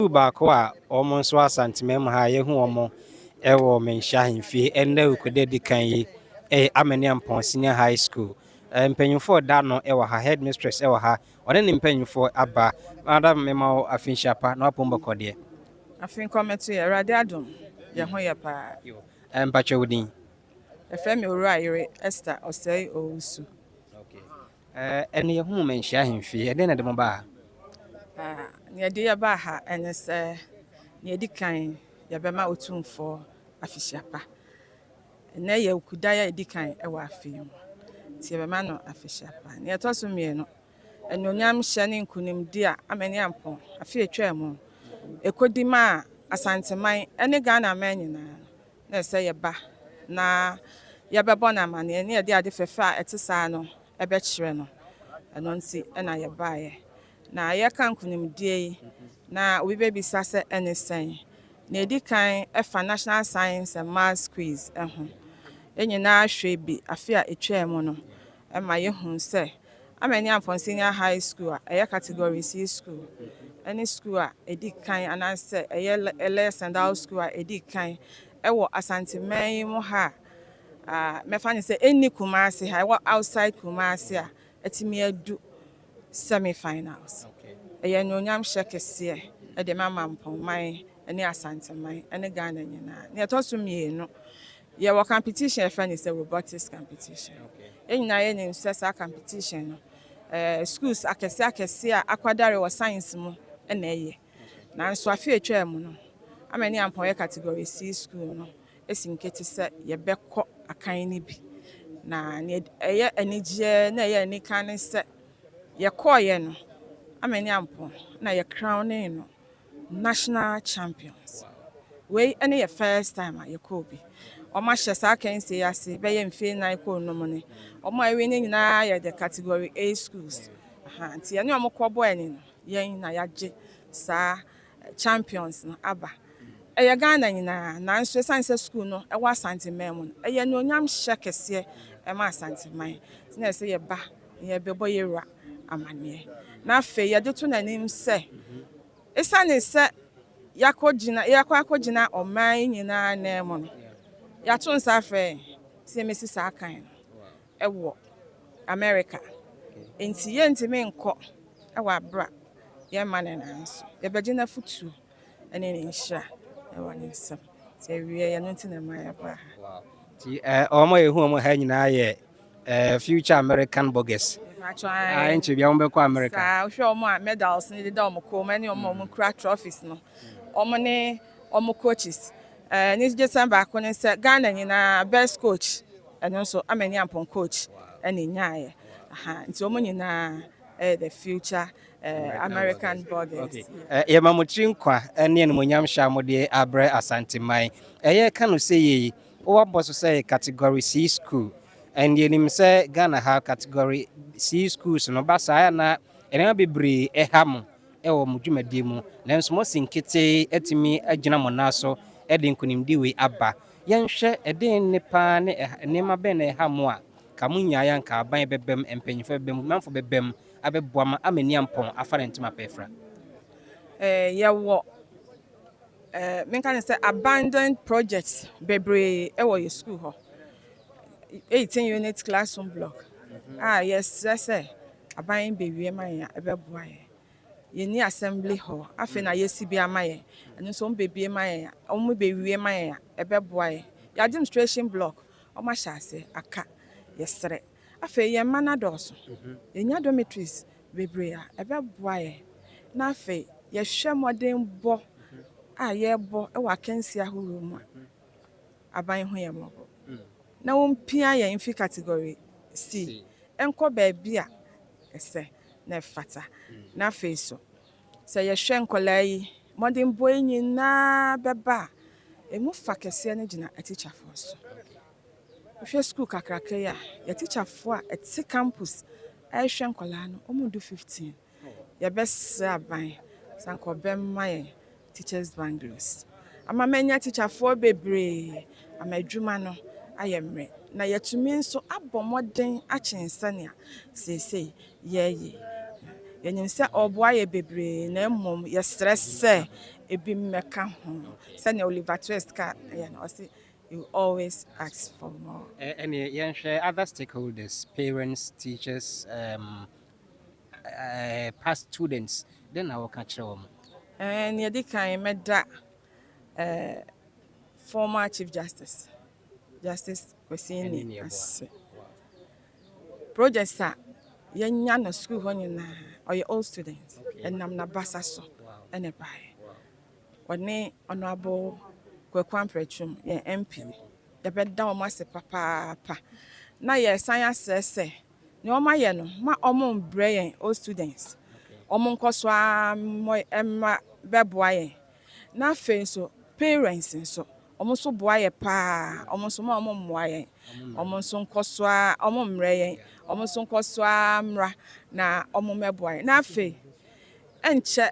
Sukuu baako a wɔn nso Asanteman mu ha a yɛhu wɔn wɔ Manhyia ahemfie ɛnnɛ Wukuda edi kan yi yɛ Amaniampɔn Senior High School. Mpanyinfoɔ da no wɔ ha, headmistress wɔ ha, ɔne ne mpanyinfoɔ aba. Madam, mema wo afinhyia pa na wapɔn bɔkɔ deɛ. Afei nkɔmɛto yɛ Awurade adom, yɛn ho yɛ paa. Mpakyɛ, wo din? Ɛfrɛ me Owura Yere Esther Ɔsɛe Owusu. Ɛne yɛhu Manhyia ahemfie, ɛdɛn na ɛde mo baa ha? Nea ɛde yɛbaa ha ɛne sɛ nea ɛdi kan, yɛbɛma Otumfoɔ afihyia pa. Ɛnɛ yɛ Wukuda a ɛdi kan ɛwɔ afe yi mu, nti yɛbɛma no afihyia pa. Nea ɛtɔ so mmienu, anuonyam hyɛ ne nkonimdi a Amaniampɔn afe atwa mu ɛkɔdi ma a Asanteman ne Ghana man nyinaa no, na ɛsɛ yɛba na yɛbɛbɔ no amanneɛ ne yɛde ade fɛfɛ a ɛte saa no ɛbɛkyerɛ no. Ɛno nti ɛna yɛbaeɛ. Na yɛka nkonimdie yi na obi bɛbisa sɛ ɛne sɛn. Nea ɛdi kan, ɛfa National Science and Maths Quiz ɛho. Yɛn nyinaa hwɛ bi afe a ɛtwaa mu no, ɛma yɛhu sɛ Amaniampɔn Senior High School a ɛyɛ category C school ɛne school a ɛdi kan anaasɛ ɛyɛ less endowed school a ɛdi kan ɛwɔ Asanteman yi mu ha a, mɛfa ne sɛ ɛnni Kumase ha, ɛwɔ outside Kumase a ɛtumi adu semi-finals. Ɛyɛ anuonyam hyɛ kɛseɛ ɛde ma Mampɔnman ne Asanteman ne Ghana nyinaa. Nea ɛtɔ so mmienu, yɛwɔ competition yɛfrɛ no sɛ robotics competition. Yɛn nyinaa yɛnim sɛ saa competition no, schools akɛseɛ akɛseɛ a akwadare wɔ science mu ɛna ɛyɛ. Nanso afe atwa mu no, Amaniampɔn yɛ category C school no esi nkete sɛ yɛbɛkɔ akan no bi. Na nea ɛyɛ anigyeɛ na ɛyɛ anika ne sɛ yɛkɔɔyɛ no, Amaniampɔn na yɛ crowning no national champions. Wei ne yɛ first time a yɛkɔɔ bi. Wɔn ahyɛ saa akansie yi ase bɛyɛ mfeɛ 4 kɔɔ 5 ne. Wɔn a ɛwi ne nyinaa yɛ the category A schools. Nti yɛne wɔn kɔ ani no, yɛn na yɛagye saa champions no aba. Ɛyɛ Ghana nyinaa, nanso ɛsiane sɛ school no ɛwɔ Asanteman mu no, ɛyɛ anuonyam hyɛ kɛseɛ ɛma Asanteman. Nti na ɛsɛ yɛba na yɛbɛbɔ yɛwura amanneɛ. Na afei yɛde to n'anim sɛ ɛsiane sɛ yɛakɔ akɔgyina ɔman yi nyinaa nan mu no, yɛato nsa afrɛ yɛn sɛ yɛmmɛsi saa kan no ɛwɔ America. Nti yɛntumi nkɔ ɛwɔ abera yɛmma ne nan so. Yɛbɛgye n'afotuo ne ne nhyira ɛwɔ ne nsam. Nti awie, yɛno nti na ɛma yɛbaa ha. Nti wɔn a yɛhu wɔn ha nyinaa yɛ future American bloggers. A nkyɛ bia wɔn bɛkɔ America. Saa, wohwɛ wɔn a medals ne deda wɔn kɔn mu ne wɔn a wɔn kura trophies no, wɔn ne wɔn coaches. Ne gye sɛn baako ne sɛ Ghana nyinaa best coach, ɛno nso Amaniampɔn coach ɛna nyaayɛ. Nti wɔn nyinaa ɛyɛ the future American bloggers. Okay. Yɛma mo tiri nkwa ne animuonyam hyɛ a mode abrɛ Asanteman. Ɛyɛ ka no sɛ yei, wowabɔ so sɛ category C school. And yɛnim sɛ Ghana ha category C schools no ba saa na nneɛma bebree ɛha mo ɛwɔ mo dwumadie mu. Nanso mo si nkete atumi agyina mo nan so ɛde nkonimdi wei aba. Yɛnhwɛ, ɛden ne paa ne nneɛma bɛn na ɛha mo a ka mo nyaeɛ anka aban bɛbɛm, mpanyinfoɔ bɛbɛm, manfo bɛbɛm abɛboa ma Amaniampɔn afa ne ntoma pɛɛfra? Yɛwɔ menka ne sɛ abandoned projects bebree ɛwɔ yɛ school hɔ. 18 unit classroom block a yɛsrɛ sɛ aban bɛwie ma yɛn a, ɛbɛboa yɛn. Yɛni assembly hall, afei na yɛsi bi ama yɛn. Ɛno nso wɔn bɛbie ma yɛn a, wɔn bɛwie ma yɛn a, ɛbɛboa yɛn. Yɛ administration block, wɔn ahyɛ ase aka, yɛsrɛ. Afei yɛn mma no adɔɔso, yɛnya dormitories bebree a, ɛbɛboa yɛn. Na afei yɛhwɛ mmɔdenbɔ a yɛrebɔ wɔ akansie ahorow mu a, aban ho yɛ mmɔbɔ na wɔmpia yɛn mfi category C nkɔ baabi a ɛsɛ na ɛfata. Na afei so sɛ yɛhwɛ nkɔlaa yi mmɔdenbɔ yi nyinaa bɛba a, emu fa kɛseɛ no gyina atikyafoɔ so. Wohwɛ sukuu kakraka yi a, yɛtikyafoɔ a ɛte campus ɛrehwɛ nkɔlaa no, wɔn du 15. Yɛbɛsrɛ aban sɛ anka ɔbɛma yɛn teachers bungalows ama manya tikyafoɔ bebree ama adwuma no ayɛ mmerɛ na yɛtumi nso abɔ mmɔden akyɛn sɛnea seesei yɛreyɛ. Yɛnim sɛ ɔboa yɛ bebree, na mmom yɛsrɛ sɛ ebi mmɛka ho. Sɛnea Oliver Twist ka yɛ no, ɔse, "You always ask for more." Ɛne yɛnhwɛ other stakeholders, parents, teachers, past students, den na wɔka kyerɛ wɔn? Nea ɛdi kan, mɛda former Chief Justice, Justice Kwesi Ɛne Nni nea ɛboa. ase. Projects a yɛnya no school hɔ nyinaa, ɔyɛ old student. Ɛnam n'abasa so ɛna ɛbaeɛ. Ɔne Honourable Kwaku Ampratwum, yɛn MP, yɛbɛda wɔn ase papaapa. Na yɛsan asrɛ sɛ nea wɔayɛ no, ma wɔn mbrɛ yɛn old students. Wɔn nkɔ so ara mmɔ ɛmma bɛboa yɛn. Na afei nso, parents nso, wɔn nso boa yɛ paa. Wɔn nso, ma wɔn mmoa yɛn. Wɔn nso nkɔ so ara, wɔn mmerɛ yɛn. Wɔn nso nkɔ so ara mmra na wɔn mmɛboa yɛn. Na afei, ɛnkyɛ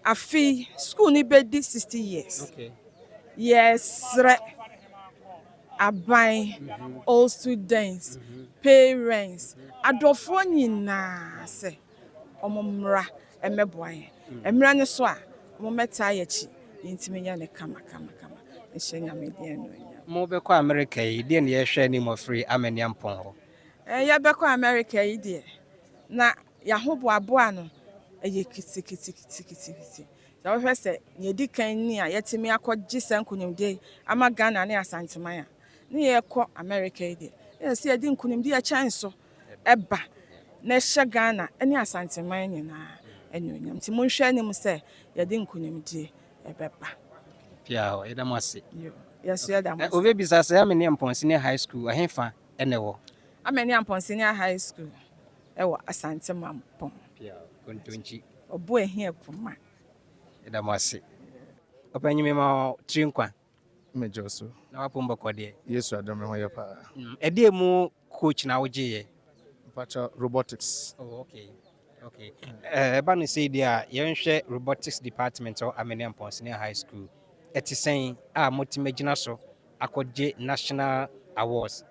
afei school ni bɛdi 60 years. Yɛsrɛ aban, old students, parents, adɔfoɔ nyinaa sɛ wɔn mmra mmɛboa yɛn. Mmerɛ no so a, wɔn mmɛtaa yɛn akyi, yɛntumi nyɛ no kama kama kama. Nhyɛ Nyame din anuonyam. Mobɛkɔ America yi, deɛ ne yɛhwɛ anim ɔfiri Amaniampɔn hɔ? Yɛbɛkɔ America yi deɛ, na yɛahoboaboa no ɛyɛ kitikitikitikiti. Sɛ wohwɛ sɛ nea ɛdi kan ni a yɛtumi akɔgye saa nkonimdie yi ama Ghana ne Asanteman a, ne yɛkɔ America yi deɛ, ɛyɛ sɛ yɛde nkonimdie ɛkyɛn so ɛba na ɛhyɛ Ghana ne Asanteman nyinaa anuonyam. Nti monhwɛ anim sɛ yɛde nkonimdie ɛbɛba. Pia hɔ, yɛda mo ase. Yo, yɛso yɛda mo ase. Obɛbisa sɛ Amaniampɔn Senior High School, ɛhefa ɛna ɛwɔ? Amaniampɔn Senior High School ɛwɔ Asante Mampɔn. Pia Kontonkyi. Ɔbo ehi akuma. Yɛda mo ase. Ɔpanyimi, ma wo tiri nkwa. Megye so. Na wapom bɔkɔ deɛ? Yesu adom, me ho yɛ paa. Ɛdeɛ mu coach na wogyeeɛ? Mpakyɛ, robotics. Oh, okay. Ɛba no sei deɛ a, yɛnhwɛ robotics department wɔ Amaniampɔn Senior High School. Ɛte sɛn a motumi agyina so akɔgye national awards?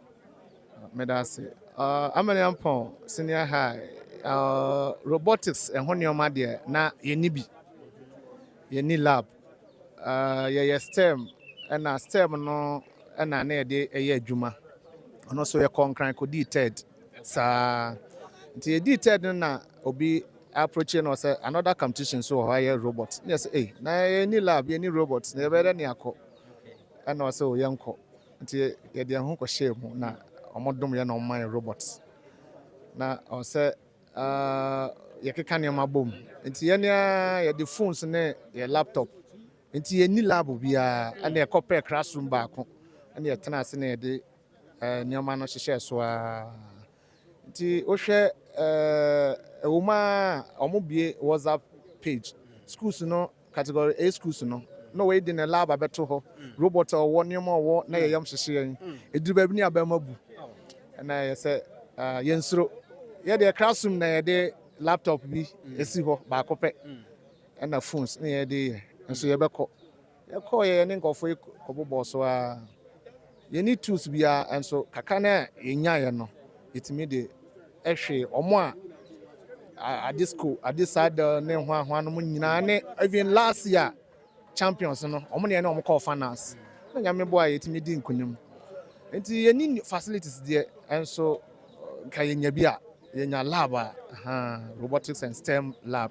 Meda ase. Amaniampɔn Senior High robotics ɛho nneɛma deɛ, na yɛnni bi. Yɛnni lab. Yɛyɛ STEM, ɛna STEM no ɛna na yɛde ɛyɛ adwuma. Ɔno nso yɛkɔ Nkran kɔdii third saa. Nti yɛdii third no na obi approach no sɛ another competition so wɔ hɔ ayɛ robot. Ne yɛ sɛ, "Ei, na yɛnni lab, yɛnni robot, na yɛbɛyɛ dɛ ne akɔ?" Ɛna ɔsɛ o, yɛnkɔ. Nti yɛde yɛn ho kɔhyɛɛ mu na ɔmo dom yɛ na ɔmo ma yɛn robot. Na ɔsɛ yɛkeka nneɛma bom. Nti yɛn ara yɛde phones ne yɛ laptop. Nti yɛnni lab biara, ɛna yɛkɔpɛɛ classroom baako ɛna yɛtena ase na yɛde nneɛma no hyehyɛɛ so ara. Nti wohwɛ ɛwɔ mu a, ɔmo bie WhatsApp page, schools no, category A schools no, na wɔyi de ne lab abɛto hɔ, robot a ɔwɔ, nneɛma a ɔwɔ, na yɛyam hyehyɛ yɛn. Ɛduru baabi ne abɛma bu, ɛna yɛ sɛ yɛnsuro. Yɛdeɛ classroom na yɛde laptop bi esi hɔ baako pɛ ɛna phones ne yɛde yɛ. Nso yɛbɛkɔ, yɛkɔɔ yɛ ne nkɔfoɔ yi kɔbobɔ so a, yɛni tools biara, nso kakra na yɛnyaeɛ no, yɛtumi de ɛhwɛ ɔmo a Adisco, Adisadel ne ho ahoa no mu nyinaa, ne even last year champions no, ɔmo ne yɛne ɔmo kɔɔ finals na Nyame boa a yɛtumi di nkonim. Nti yɛni facilities deɛ, nso nka yɛnya bi a, yɛnya lab a robotics and STEM lab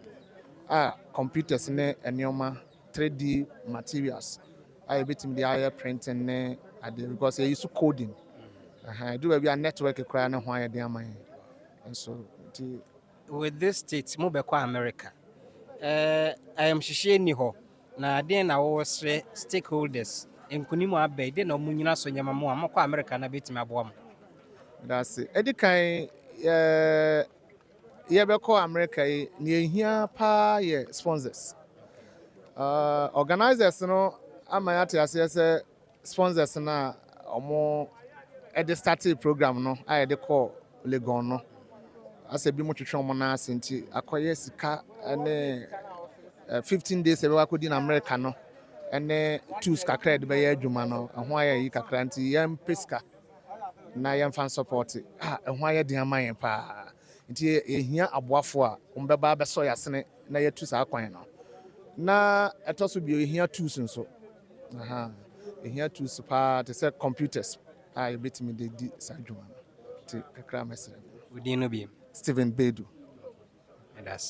a computers ne nneɛma 3D materials a yɛbɛtumi de ayɛ printing ne adeɛ, because yɛyi so coding. Ɛduru baabi a, network koraa ne ho ayɛ den ama yɛn nso nti. With this state, mobɛkɔ America, ayamhyehyeɛ nni hɔ, na adeɛ na wɔwɔ stakeholders, nkonim a aba yi, deɛ na ɔmo nyina so nyɛma mo a mokɔ America na bɛtumi aboa mo? That's it. Ɛdi kan, yɛbɛkɔ America yi, nea ehia paa yɛ sponsors. Organizers no ama yɛate aseɛ sɛ sponsors no a ɔmo ɛde started program no a yɛde kɔ Legon no, asɛ bi mo twetwe ɔmo nan ase, nti akɔyɛ sika ne 15 days ɛbɛkɔ akɔdi na America no, ɛne tools kakra yɛde bɛyɛ adwuma no, ɛho ayɛ yi kakra. Nti yɛmpɛ sika na yɛmfa support a ɛho ayɛ den ama yɛn paa. Nti yɛhia aboafoɔ a wɔbɛba abɛsɔ yɛn asene na yɛatu saa kwan no. Na ɛtɔ so bio, yɛhia tools nso. Aha, yɛhia tools paa te sɛ computers a yɛbɛtumi de di saa dwuma no. Nti kakra mɛsrɛ no. Wo din no bi? Stephen Bedu.